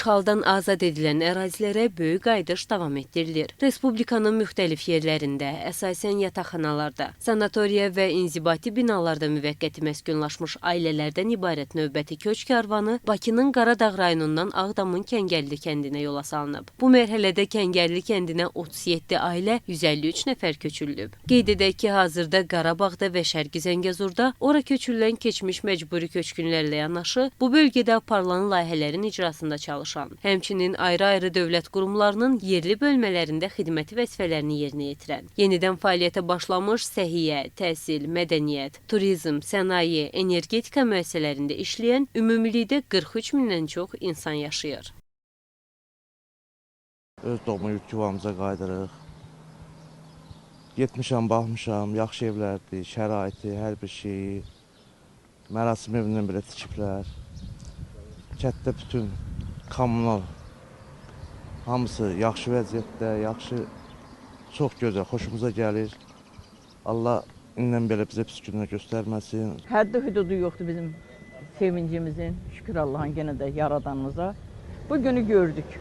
İşğaldan azad edilən ərazilərə böyük qayıdış davam etdirilir. Respublikanın müxtəlif yerlərində, əsasən yataqxanalarda, sanatoriya və inzibati binalarda müvəqqəti məskunlaşmış ailələrdən ibarət növbəti köç karvanı Bakının Qaradağ rayonundan Ağdamın Kəngərli kəndinə yola salınıb. Bu mərhələdə Kəngərli kəndinə 37 ailə, 153 nəfər köçürülüb. Qeyd edək ki, hazırda Qarabağda və Şərqi Zəngəzurda ora köçürülən keçmiş məcburi köçkünlərlə yanaşı, bu bölgədə aparılan layihələrin icrasında çalışan, həmçinin ayrı-ayrı dövlət qurumlarının yerli bölmələrində xidməti vəzifələrini yerinə yetirən, yenidən fəaliyyətə başlamış səhiyyə, təhsil, mədəniyyət, turizm, sənaye, energetika müəssisələrində işləyən ümumilikdə 43 mindən çox insan yaşayır. Öz doğma yurt yuvamıza qayıdırıq. Getmişəm, baxmışam, yaxşı evlərdir, şəraiti, hər bir şeyi. Mərasim evindən belə tikiblər. Kənddə bütün kommunal hamısı yaxşı vəziyyətdə, yaxşı, çox gözəl, xoşumuza gəlir. Allah indən belə bizə pis günlər göstərməsin. Həddi hüdudu yoxdur bizim sevincimizin. Şükür Allahın yenə də yaradanımıza. Bu günü gördük.